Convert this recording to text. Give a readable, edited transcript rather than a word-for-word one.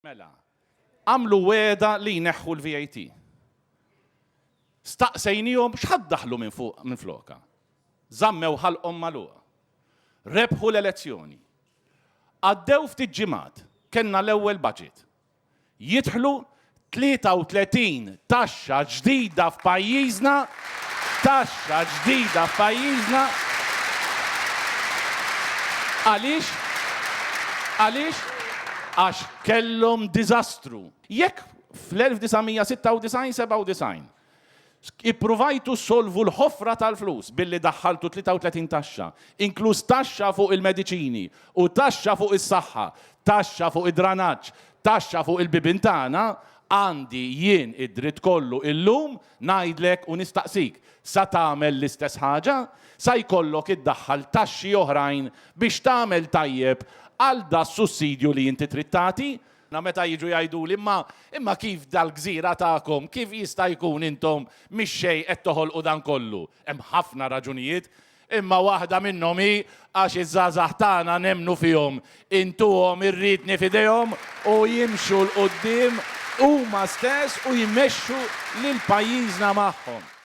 Mela, għamlu wegħda li jneħħu l-VAT. Staqsejnihom x'ħa ddaħħlu minn fuq minn flokha. Żammew ħalqhom magħluq. Rebħu l-elezzjoni. Għaddew ftit ġimgħat, kellna l-ewwel budget. Jidħlu 33 taxxa ġdida f'pajjiżna, taxxa ġdida f'pajjiżna. Għaliex? Għaliex? Għax kellhom diżastru. Jekk fl-1996, 97, Ippruvajtu ssolvu l-ħofra tal-flus billi daħħaltu 33 taxxa, inkluż taxxa fuq il-mediċini u taxxa fuq is-saħħa, taxxa fuq id-dranaġġ, taxxa fuq il-bibien tagħna, għandi jien id-dritt kollu illum ngħidlek u nistaqsik, sa tagħmel l-istess ħaġa? Sa jkollok iddaħħal taxxi oħrajn biex tagħmel tajjeb għal das-sussidju li inti trid tagħti? Na meta jiġu jgħiduli imma imma kif dal-gżira tagħkom, kif jista' jkun intom mix-xejn qed toħolqu dan kollu? Hemm ħafna raġunijiet, imma waħda minnhom hi għax iż-żgħażagħ tagħna nemmnu fihom, intuhom ir-riedni f'idejhom u jimxu 'l quddiem huma stess u jmexxu lil pajjiżna magħhom.